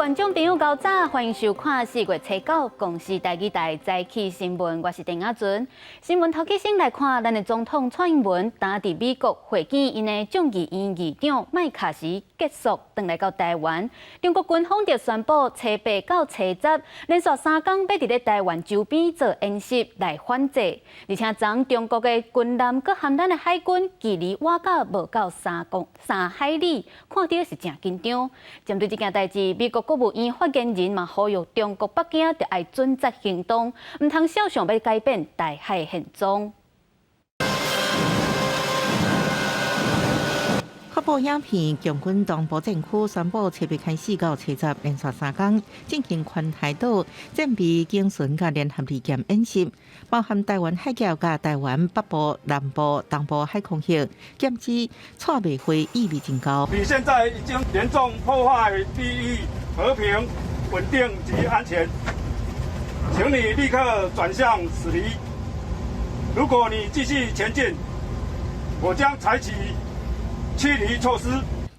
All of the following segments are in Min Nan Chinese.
觀眾朋友，𠢕早，歡迎收看4月初9公視台語台早起新聞，我是鄧亞尊。新聞頭起先來看，咱的總統蔡英文今佇美國會見𪜶的眾議院議長麥卡錫結束，轉來到台灣。中國軍方就宣布，初八到初十連續3工欲佇咧台灣周邊做演習來反制，而且昨中國的軍艦閣和咱的海軍距離倚甲無夠3海里，看著是誠緊張。針對這件代誌，美國國務院發言人嘛呼籲中國北京著愛準則行動，毋通肖想欲改變台海現狀。發布影片，共軍東部戰區宣布，初八開始到初十連續三工進行環台島戰備警巡佮聯合利劍演習，包含台灣海峽佮台灣北部、南部、東部海空域，劍指蔡袂會意味真高。你現在已經嚴重破壞地域和平、穩定及安全，請你立刻轉向駛離。如果你繼續前進，我將採取驅離措施。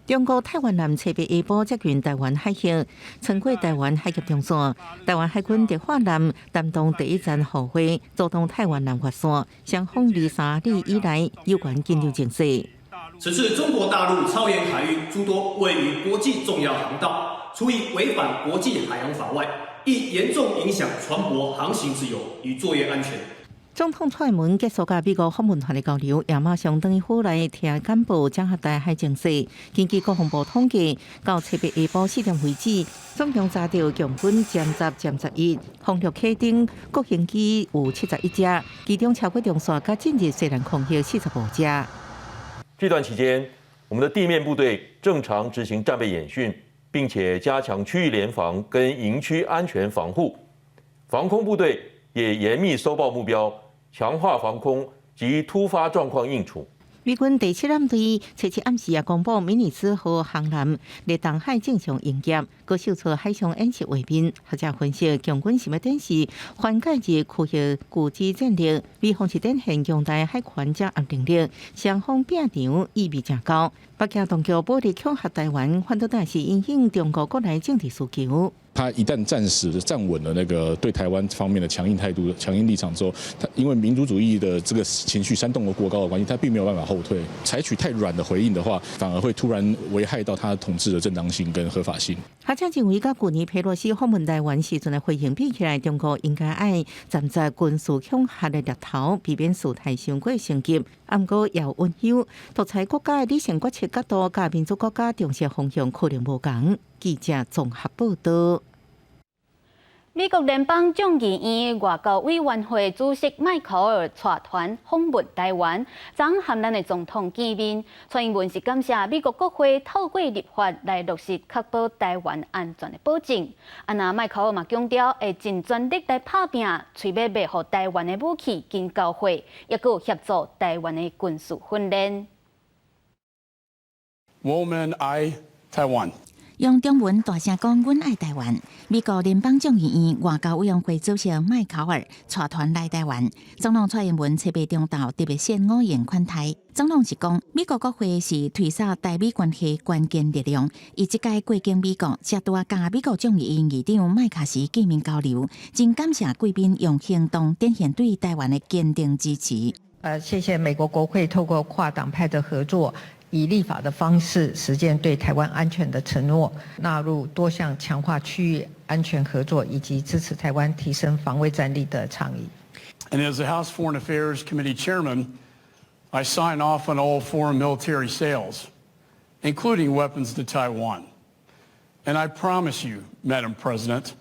中國泰源艦初八下晡接近台灣海峽，穿過台灣海峽中線。台灣海軍迪化艦擔當第一層護衛，阻擋泰源艦越線。雙方23里以內有關緊張情勢。此次中國大陸操演海域諸多位於國際重要航道，除以違反國際海洋法外，亦嚴重影響船舶航行自由與作業安全。總統蔡英文結束佮美國訪問團的交流，也馬上轉去府內聽簡報，整合台海情勢。根據國防部統計，到初八下晡4點為止，總共查著共軍殲十、殲11，風力啟頂國行機有71隻，其中超過中線佮進入西南空域45隻。這段期間，我們的地面部隊正常執行戰備演訓，並且加強區域聯防跟營區安全防護。防空部隊也嚴密搜報目標，強化防空及突發狀況應處。美軍第七艦隊初七暗時也公布，迷尼茲號航艦佇東海正常營業，閣秀出海上演習畫面。學者分析，共軍想欲展示環界日區域拒止戰力，美方是展現強大海權掌握能力，雙方拼場意味誠高。北京當局武力恐嚇台灣，反倒是影響中國國內政治需求。他一旦暫時站穩了那個對台灣方面的強硬態度、強硬立場之後，他因為民族主義的這個情緒煽動的過高的關係，他並沒有辦法後退。採取太軟的回應的話，反而會突然危害到他統治的正當性跟合法性。學者認為，佮舊年佩洛西訪問台灣時陣的回應比起來，中國應該愛站在軍事恐嚇的獵頭，避免事態傷過升級。毋過也有隱憂，獨裁國家的理性決策角度，佮民主國家重視方向可能無仝。記者綜合報道。美國聯邦眾議院外交委員會主席麥考爾帶團訪問台灣，昨和咱的總統見面。蔡英文是感謝美國國會透過立法來落實確保台灣安全的保證。啊，若麥考爾嘛強調，會盡全力來拍拚，揣欲賣予台灣的武器緊交貨，抑閣有協助台灣的軍事訓練。我們愛台灣。用中文大聲講“阮愛台灣”。美國聯邦眾議院外交委員會主席麥考爾帶團來台灣，總統蔡英文初八中晝特別線午宴款待。總統是講，美國國會是推捒台美關係關鍵力量。伊這擺過境美國，才拄仔佮美國眾議院議長麥卡錫見面交流，真感謝貴賓用行動展現對台灣的堅定支持。謝謝美國國會透過跨黨派的合作，以立法的方式實踐對台灣安全的承諾，納入多項強化區域安全合作以及支持台灣提升防衛戰力的倡議。 And as the House Foreign Affairs Committee Chairman, I sign off on all foreign military sales, including weapons to Taiwan. And I promise you, Madam President,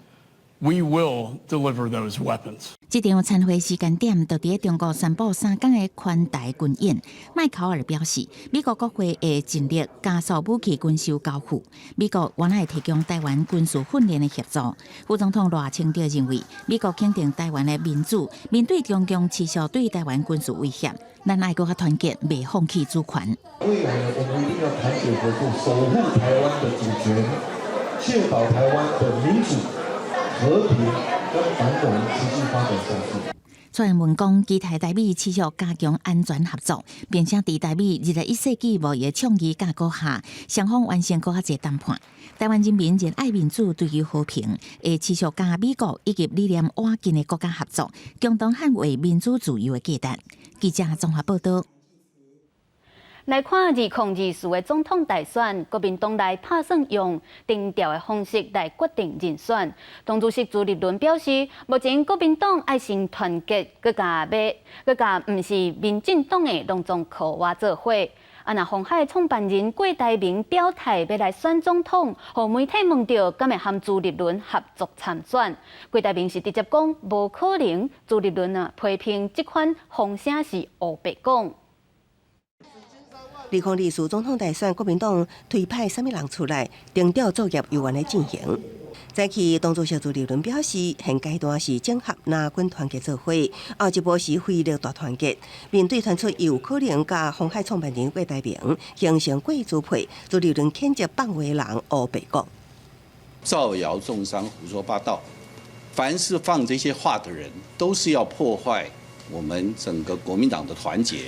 we will deliver those weapons. 這場參會時間點，就佇中國宣布3工的環台軍演。麥考爾表示，美國國會會盡力加速武器軍售交付。美國原來提供台灣軍事訓練的協助。副總統賴清德認為，美國肯定台灣的民主，面對中共持續對台灣軍事威脅，咱愛閣較團結，袂放棄主權。未來呢，我們一定要團結合作，守護台灣的主權，確保台灣的民主、和平跟繁榮持續發展下去。蔡英文講，期待台美持續加強安全合作，並且佇台美21世紀貿易倡議架構下，雙方完成閣較濟談判。台灣人民熱愛民主，追求和平，會持續佮美國以及理念倚近的國家合作，共同捍衛民主自由的價值。記者綜合報道。來看2024的總統大選，國民黨內拍算用定調的方式來決定人選。黨主席朱立倫表示，目前國民黨愛先團結，閣共欲，閣共毋是民進黨的攏總靠我做伙。啊，若鴻海創辦人郭台銘表態欲來選總統，予媒體問著，敢會和朱立倫合作參選？郭台銘是直接講無可能。朱立倫啊批評這款風聲是烏白講。2024總統大選，國民黨推派啥物人出來，定調作業猶原咧進行。早起黨主席朱立倫表示，現階段是整合藍軍團結做伙，後一步是非綠大團結。面對傳出有可能佮鴻海創辦人郭台銘形成郭朱配，朱立倫譴責放話人烏白講。造謠中傷、胡說八道，凡是放這些話的人，都是要破壞我們整個國民黨的團結，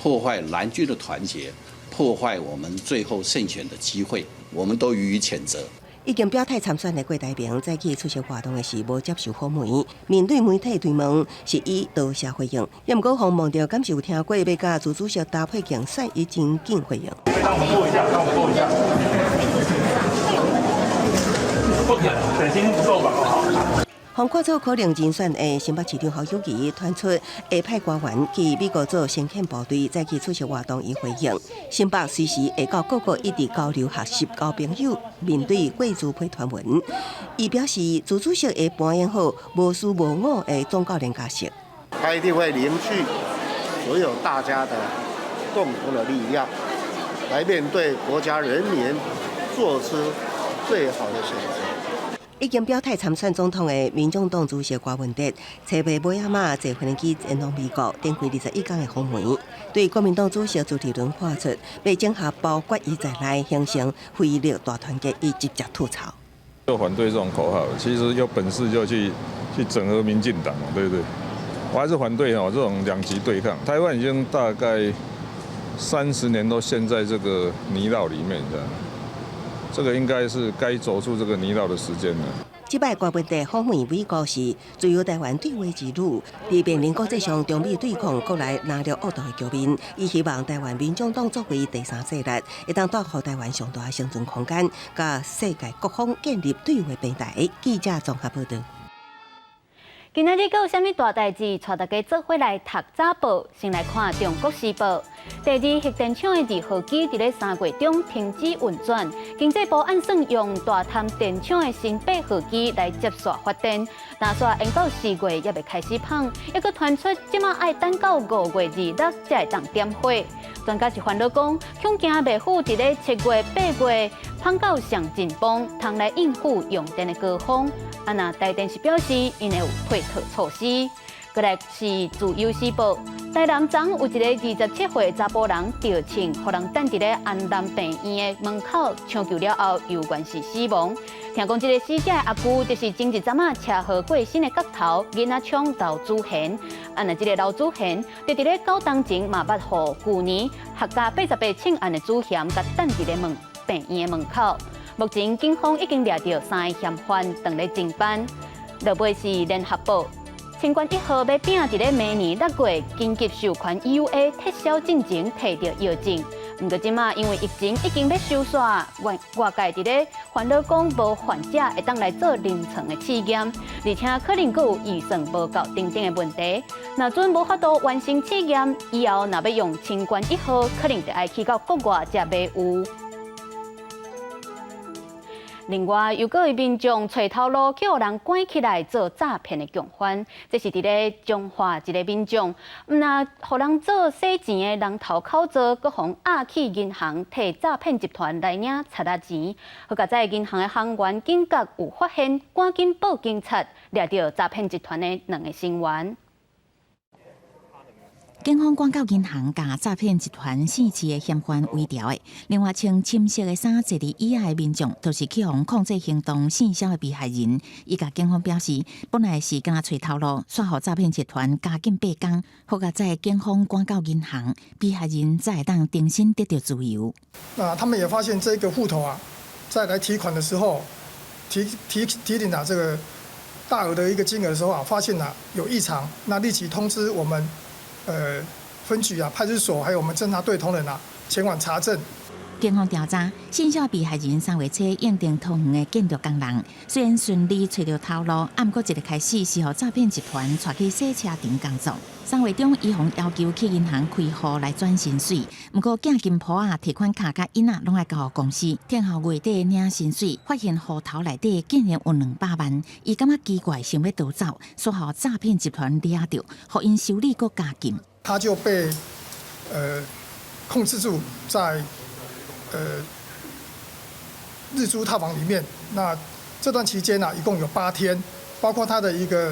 破壞藍軍的團結，破壞我們最後勝選的機會，我們都予以譴責。已經表態參選的郭台銘，早起出席活動的時無接受訪問，面對媒體追問，是以多謝回應。也毋過，予問著敢是有聽過欲佮朱主席搭配競選，伊真緊回應。讓我過一下，讓我過一下。不可能，等心不夠吧？予看做可能人選的新北市長侯友宜傳出會派官員去美國做先遣部隊，早起出席活動伊回應。新北隨時會到各國一直交流學習交朋友，面對郭朱配傳聞，伊表示朱主席會扮演好無私無我的總教練角色。他一定會凝聚所有大家的共同的力量，來面對國家人民，做出最好的選擇。已經表態參選總統的民眾黨主席柯文哲，初八尾仔仔坐飛機前往美國，展開21天的訪問。對國民黨主席朱立倫喊出，欲整合包括伊在內，形成非綠大團結，伊直接吐槽。就反對這種口號，其實有本事就去整合民進黨，對不對？我還是反對哦這種兩極對抗。台灣已經大概30年都陷在這個泥淖裡面，這樣。這個應該是該走出這個泥淖的時間了。這擺柯文哲訪問美國是自由台灣對話之旅，佇面臨國際上中美對抗、國內藍綠惡鬥的局面，伊希望台灣民眾黨作為第三勢力，會當帶予台灣上大的生存空間，佮世界各方建立對話平台。記者綜合報道。今仔日閣有啥物大代誌？帶大家做伙來讀早報。先來看《中國時報》。第二核電廠的二號機佇咧3月中停止運轉，經濟部按算用大潭電廠的新八號機來接續發電，但煞延到4月猶未開始麭，猶閣傳出這馬愛等到5月26才會當點火。專家是煩惱講，恐驚袂赴佇咧7月、8月麭到上緊繃，通來應付用電的高峰。啊，若台電是表示，𪜶會有配套措施。過來是自由時報，台南昨有一個27歲查埔人著槍，予人等佇咧安南病院的門口搶救了後，猶原是死亡。聽講這个死者的阿舅就是前一陣仔車禍過身的角頭囡仔廠劉祖賢。啊，若這个劉祖賢就佇咧九冬前嘛捌予舊年客家88銃案的主嫌，共等佇咧門病院的門口。目前警方已經掠著三个嫌犯，正咧偵辦。落尾是聯合報，清冠一號欲拼佇咧明年6月緊急授權 EUA 撤銷進前提著藥證。毋過這馬因為疫情已經欲收煞，外界佇咧煩惱講無患者會當來做臨床的試驗，而且可能閣有預算無夠等等的問題。若準無法度完成試驗，以後若欲用清冠一號，可能就愛去到國外才買有。另外，又閣有民眾揣頭路去予人拐起來做詐騙的共犯，這是佇咧彰化一个民眾，毋但予人做洗錢的人頭口座，閣予押去銀行替詐騙集團來領賊仔錢。好佳哉銀行的行員警覺有發現，趕緊報警察，掠著詐騙集團的兩个成員。警方趕到銀行，共詐騙集團姓氏的嫌犯圍牢的。另外，穿深色的衫坐佇椅仔的民眾，就是去予控制行動性騷的被害人。伊共警方表示，本來是敢若揣頭路，煞予詐騙集團加緊八工，好佳哉警方趕到銀行，被害人才會當重新得著自由。那他們也發現這個戶頭啊，在來提款的時候，提領啊這個大額的一個金額的時候啊，發現啊有異常，那立即通知我們。分局啊、派出所，還有我們偵查隊同仁啊，前往查證。警方調查，性騷被害人三月初應徵桃園的建築工人，雖然順利揣著頭路，毋過一個開始是予詐騙集團帶去洗車場工作。3月中，伊予要求去銀行開戶來轉薪水，毋過寄金簿仔、提款卡佮印仔攏愛交予公司。聽候月底領薪水，發現戶頭內底竟然有200萬，伊感覺奇怪，想欲逃走，煞予詐騙集團掠著，予𪜶修理閣監禁。他就被控制住在日租套房裡面。那這段期間呢，一共有8天，包括他的一個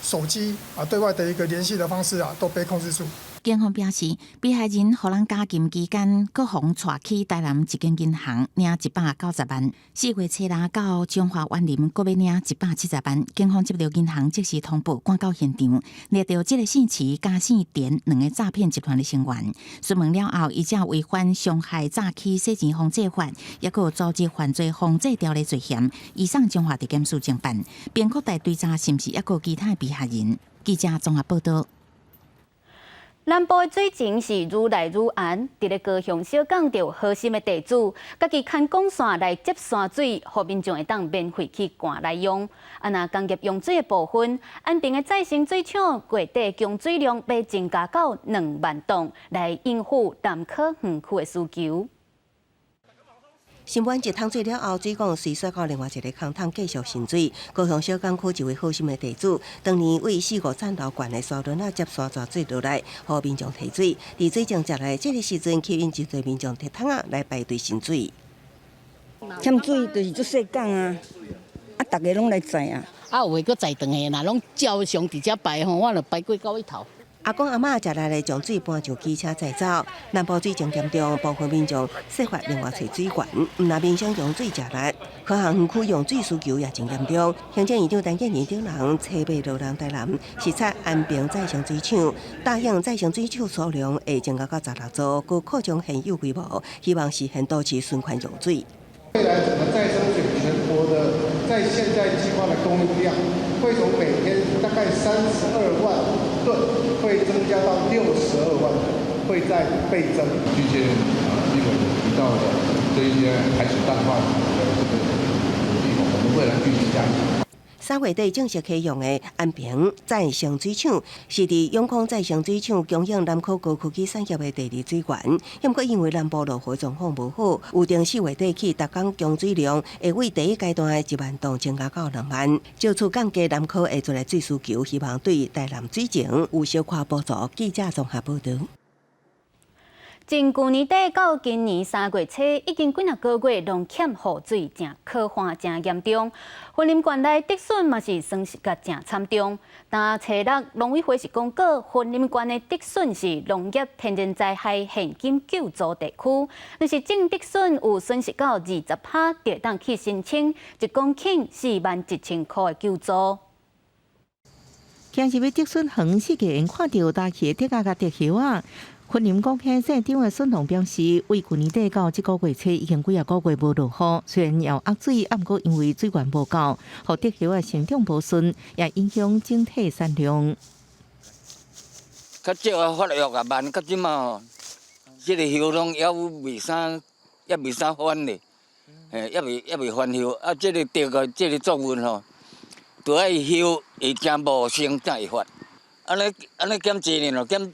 手機啊，對外的一個聯繫的方式啊，都被控制住。警方表示，被害人予人監禁期間，閣予帶去台南一間銀行領190萬。4月初六到彰化員林，閣欲領170萬。警方接著銀行即時通報，趕到現場，掠著這个姓徐佮姓田兩个詐騙集團的成員。詢問了後，伊才違反傷害詐欺洗錢防制法，抑閣有組織犯罪防制條例罪嫌，移送彰化地檢署偵辦，並擴大追查是毋是抑閣有其他被害人。記者綜合報道。南部的水情是愈來愈絚，佇咧高雄小港著好心的地主，家己牽管線來接山水，予民眾會當免費去灌來用。啊，若工業用水的部分，安平的再生水廠月底供水量欲增加到2萬噸，來應付南科園區的需求。新灣一桶水了後，水管隨煞到另外一个空桶繼續滲水。高雄小港區一位好心的地主，當年為四五層樓懸的沙輪仔接山泉水落來，予民眾提水。佇水井接來這个時陣，吸引真濟民眾提桶仔來排隊申水。欠水就是足細工啊，啊，逐家攏來載啊，啊，有的閣載長的，若攏照常佇遮排吼，我就排過到尾頭。阿公阿嬤食力的將水搬上機車載走。南部水情嚴重，部分民眾設法另外揣水源，毋但民生用水食力，科學園區用水需求也真嚴重。行政院長陳建仁等人初八落人台南視察安平再生水廠，答應再生水廠數量會增加到16座，閣擴張現有規模，希望實現都市循環用水。未來整個再生水全國的在現在計劃的供應量，會從每天大概32萬噸，會增加到62萬噸，會再倍增。最近啊，立委提到的這一些海水淡化的這個努力，我們未來繼續加強。 3月底正式啟用的安平再生水廠，是佇永康再生水廠供應南科高科技產業的第二水源。毋過因為南部落雨狀況無好，預定4月底起，逐工供水量會為第一階段的1萬噸增加到2萬，藉此降低南科的來水需求，希望對台南水情有小可補助。記者綜合報導。從舊年底到今年3月初，已經幾若個月攏欠雨水，誠渴旱誠嚴重。雲林縣內竹筍嘛是損失甲誠慘重。但初六農委會是公告，雲林縣的竹筍是農業天然災害現金救助地區，若是種竹筍有損失到20%，就會當去申請1公頃4萬1千箍的救助。行入去竹筍園，四界看著焦去的竹仔佮竹葉仔。雲林國興縣長的孫龍表示，為舊年底到這個月初，已經幾仔個月無落雨，雖然有壓水，毋過因為水源無夠，予竹葉仔成長無順，也影響整體產量。較少啊，發育也慢，到這馬吼，這个葉攏猶未啥，猶未啥翻咧，嘿，猶未翻葉。啊，這个竹个這个作物吼，著愛葉會誠茂盛才會發。按呢按呢減一年咯，減。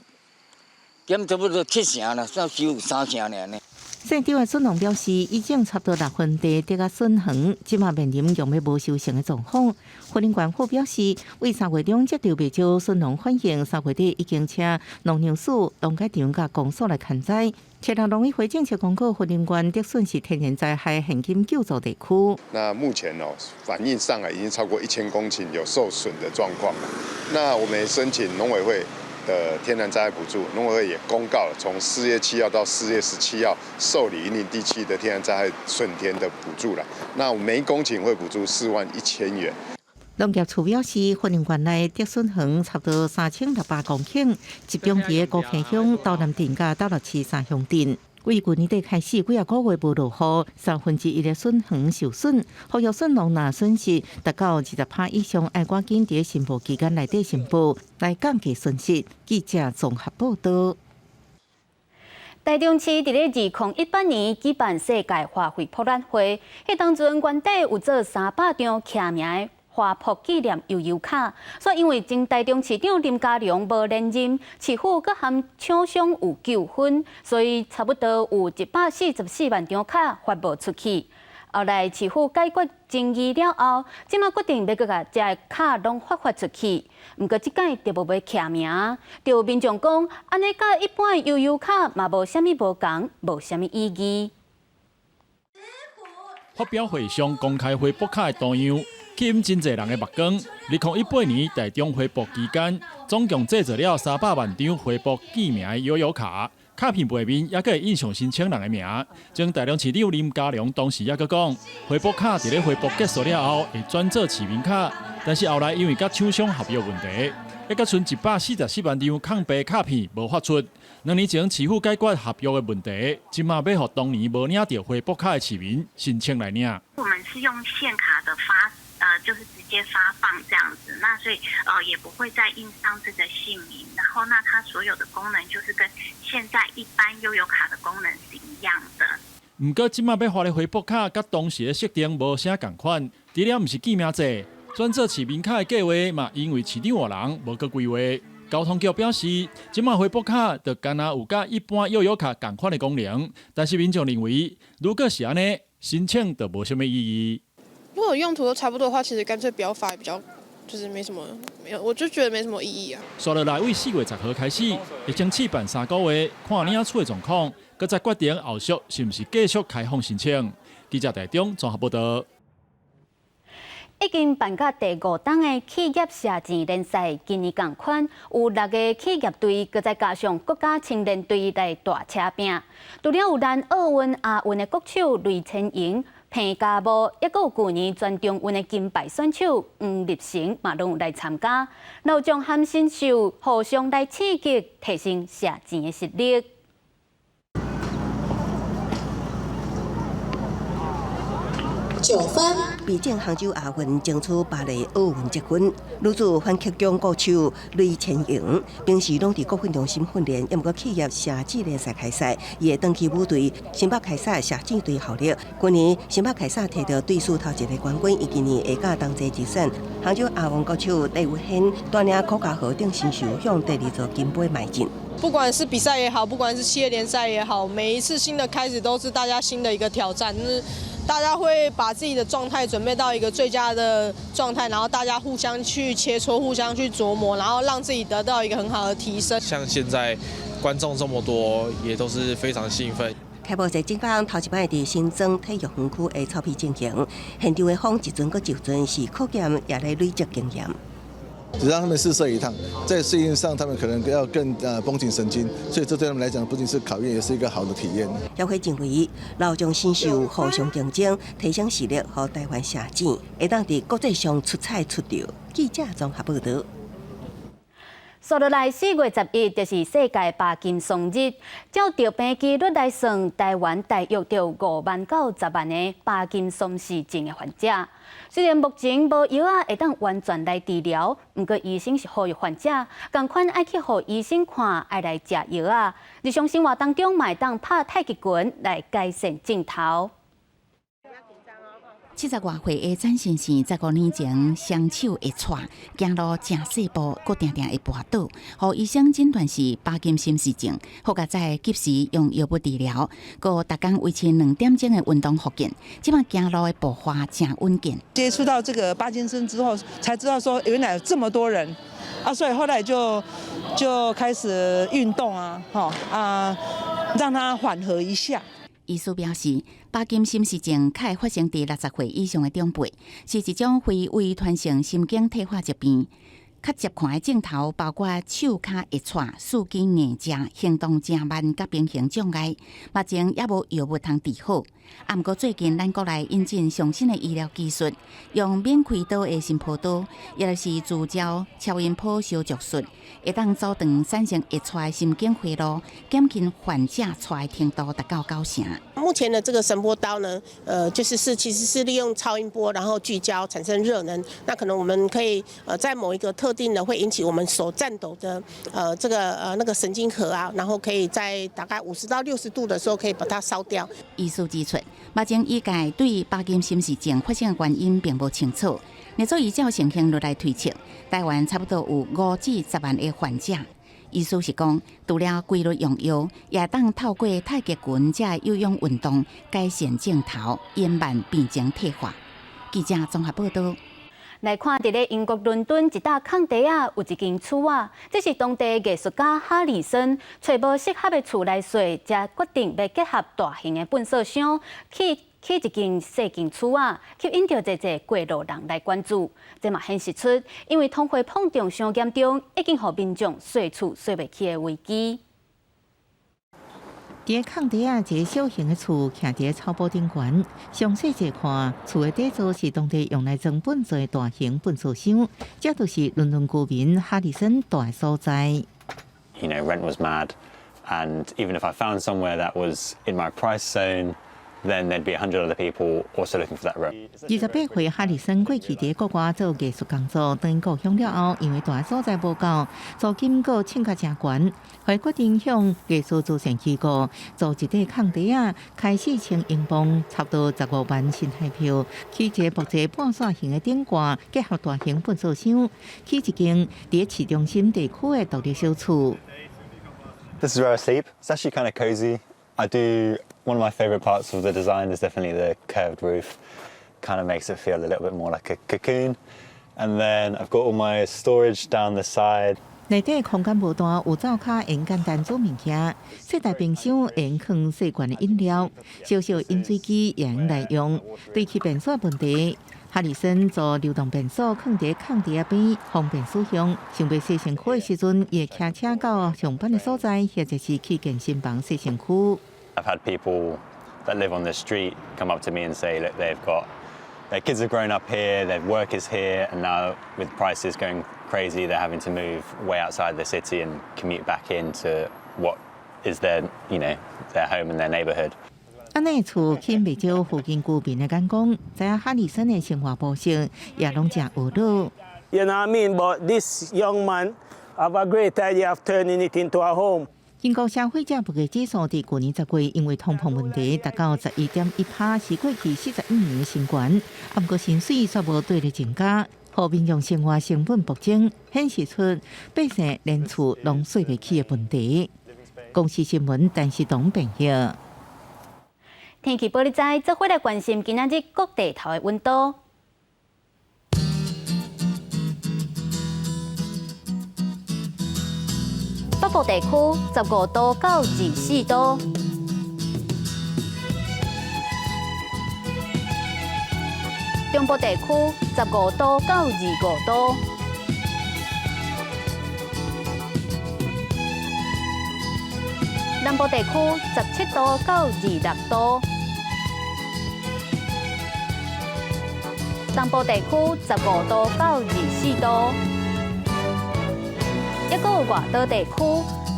減差不多七成啦，才收有三成爾呢。縣長的孫龍表示，已經差不多6分地竹仔筍園，這馬面臨用欲無收成的狀況。雲林縣府表示，為3月中接著袂少筍農反映，3月底已經請農糧署、農改場佮公所來勘災。初六農委會正式公告，雲林縣竹筍是天然災害現金救助地區。那目前哦，反映上來已經超過1000公頃有受損的狀況了。那我們也申請農委會。的天然災害補助，農委會也公告了，從4月7號到4月17號受理雲林地區的天然災害筍田的補助了。那我們每一公頃會補助4萬1千元。農業處表示，雲林縣內竹筍園差不多3600公頃，集中佇個高坑鄉、斗南鎮佮斗六市三鄉鎮。對舊年底開始，幾仔個月無落雨，1/3的筍園受損，呼籲筍農若損失達到20%以上，愛趕緊佇申報期間內底申報，來降低損失。記者綜合報導。台中市佇咧2018年舉辦世界花卉博覽會，彼當陣原底有做300張簽名的花博紀念悠遊卡，煞因為前台中市長林佳龍無連任，市府閣和廠商有糾紛，所以差不多有144萬張卡發無出去。後來市府解決爭議了後，這馬決定欲閣共這个卡攏發發出去。毋過這擺就無欲簽名，就有民眾講，按呢佮一般的悠遊卡嘛無啥物無仝，無啥物意義。發表會上公開花博卡的圖樣，吸引真濟人的目光。2018年台中花博期間，總共製作了300萬張花博記名的悠遊卡，卡片背面猶閣會印上申請人的名。前台中市長林佳龍當時猶閣講，花博卡佇咧花博結束了後會轉做市民卡，但是後來因為佮廠商合約問題，猶閣賰144萬張空白卡片無發出。兩年前市府解決合約的問題，這馬欲予當年無領著花博卡的市民申請來領。我們是用現卡的發，就是直接發放這樣子，那所以也不會再印上這個姓名，然後那它所有的功能就是跟現在一般悠遊卡的功能是一樣的。毋過這馬欲發的花博卡，佮當時的設定無啥仝款，除了毋是記名制，轉做市民卡的計劃嘛，因為市長換人無閣規劃。交通局表示，這馬花博卡就敢若有佮一般悠遊卡仝款的功能，但是民眾認為，如果是按呢，申請就無啥物意義。如果用途都差不多的話，其實乾脆不要發，也比較就是沒什麼，沒有，我就覺得沒什麼意義啊。紲落來，對4月10號開始，會先試辦3個月，看領取的狀況，閣再決定後續是毋是繼續開放申請。記者台中綜合報導。已經辦到第五冬的企業射箭聯賽，今年仝款有六个企業隊，閣再加上國家青年隊來大車拼。除了有咱奧運、亞運的國手雷千瑩、彭嘉武，猶閣有舊年全中運的金牌選手黃立成嘛，攏有來參加。老將和新秀互相來刺激，提升射箭的實力。 9分。備戰杭州亞運，爭取巴黎奧運積分。女子反曲弓國手雷千瑩，平時攏佇國訓中心訓練，猶毋過企業射箭聯賽開賽，伊會轉去母隊新北凱撒射箭隊效力。去年新北凱撒摕著隊史頭一个冠軍，伊今年會佮同齊入選杭州亞運國手戴宇軒，帶領柯家豪等新秀向第二座金杯邁進。不管是比賽也好，不管是企業聯賽也好，每一次新的開始都是大家新的一個挑戰。就是大家會把自己的狀態準備到一個最佳的狀態，然後大家互相去切磋，互相去琢磨，然後讓自己得到一個很好的提升。像現在觀眾這麼多，也都是非常興奮。開幕式警方頭一擺佇新莊體育園區的草皮進行，現場的風一陣閣一陣，是考驗也咧累積經驗。只讓他們試射一趟，在適應上，他們可能要更繃緊神經，所以這對他們來講不僅是考驗，也是一個好的體驗。協會認為，老將新秀互相競爭，提升實力，予台灣射箭會當佇國際上出彩出著。記者綜合報導。紲落來4月11就是世界巴金松日，照著病幾率來算，台灣大約著5萬到10萬个巴金松氏症的患者。雖然目前無藥仔會當完全來治療，毋過醫生是呼籲患者，仝款愛去予醫生看，愛來食藥仔。日常生活當中嘛會當拍太極拳來改善症頭。70外歲的詹先生，15年前雙手會掣，行路誠細步，閣定定會跋倒，予醫生診斷是巴金森氏症，好佳哉及時用藥物治療，閣逐工維持2點鐘的運動復健，這馬行路的步伐誠穩健。接觸到這個巴金森之後，才知道說原來有這麼多人啊，所以後來就開始運動啊，吼啊，讓它緩和一下。醫師表示，巴金森氏症較會發生佇60歲以上的長輩，是一種非遺傳性神經退化疾病。較捷看的症頭包括手跤會掣、四肢硬脹、行動誠慢、佮平衡障礙。目前猶無藥物通治好。啊，毋過最近咱國內引進上新的醫療技術，用免開刀的神波刀，抑就是聚焦超音波燒灼術，會當阻斷產生會掣的神經回路，減輕患者掣的程度達到九成。目前的這個神波刀呢，就是其實是利用超音波，然後聚焦產生熱能。那可能我們可以在某一個特定的會引起我們手顫抖的這個那個神經核啊，然後可以在大概50到60度的時候，可以把它燒掉。醫師指出，目前醫界對巴金森氏症發生的原因並無清楚。若做依照盛行率來推測，台灣差不多有5至10萬个患者。醫師是講，除了規律用藥，也當透過太極拳這有氧運動改善症頭，延慢病情退化。記者綜合報道。來看佇咧英國倫敦一搭空地仔，有一間厝仔，這是當地藝術家哈里森揣無適合的厝來稅，才決定欲結合大型的糞埽箱，起一間細間厝仔，吸引著濟濟過路人來關注。這嘛顯示出，因為通貨膨脹傷嚴重，已經予民眾稅厝稅袂起的危機。佇空地仔一个小型的厝，徛佇草坡頂懸。詳細一看，厝的底座是當地用來裝糞埽的大型糞埽箱，這就是倫敦居民哈里森蹛的所在。 Rent was mad, and even if I found somewhere that was in my price zone, then there'd be 100 other people also looking for that room. 28歲哈里森過去佇國外做藝術工作，轉去故鄉了後，因為蹛的所在無夠，租金閣衝甲誠懸，予伊決定向藝術慈善機構租一塊空地仔，開4000英鎊，差不多15萬新台幣，起一个木製半傘形的頂蓋，結合大型糞埽箱，起一間佇市中心地區的獨立小厝。 This is where I sleep. It's actually kind of cozy. I do. One of my favorite parts of the design is definitely the curved roof. Kind of makes it feel a little bit more like a cocoon. And then I've got all my storage down the side. 內底空間無大，有灶跤會用簡單煮物件，細台冰箱會用囥細罐的飲料，小小飲水機也會用來用。對起便所問題，哈里森租流動便所，囥佇空地仔邊，方便使用。想欲洗身軀的時陣，會騎車到上班的所在，或者是去健身房洗身軀。 I've had people that live on the street come up to me and say, look, they've got their kids have grown up here, their work is here, and now with prices going crazy, they're having to move way outside the city and commute back into what is their home and their neighborhood. 按呢厝吸引袂少附近居民的眼光，知影哈里森的生活模式也攏誠惡劣。 You know what I mean? But this young man have a great idea of turning it into a home. 英國消費者物價指數佇舊年10月因為通膨問題達到11.1趴，是過去41年的新高。啊，毋過薪水卻無綴咧增加，予民眾生活成本暴增，顯示出百姓連厝攏稅袂起的問題。公視新聞，陳世東編譯。天氣報你知，做伙來關心今仔日各地頭的溫度。北部地區15度到24度，中部地區15度到25度，南部地區17度到26度，東部地區15度到24度。抑閣有外島地區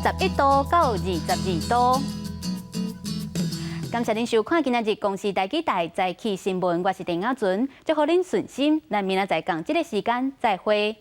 11度到22度。感謝恁收看今仔日公視台語台早起新聞，我是鄭亞純，祝予恁順心。咱明仔載仝這个時間再會。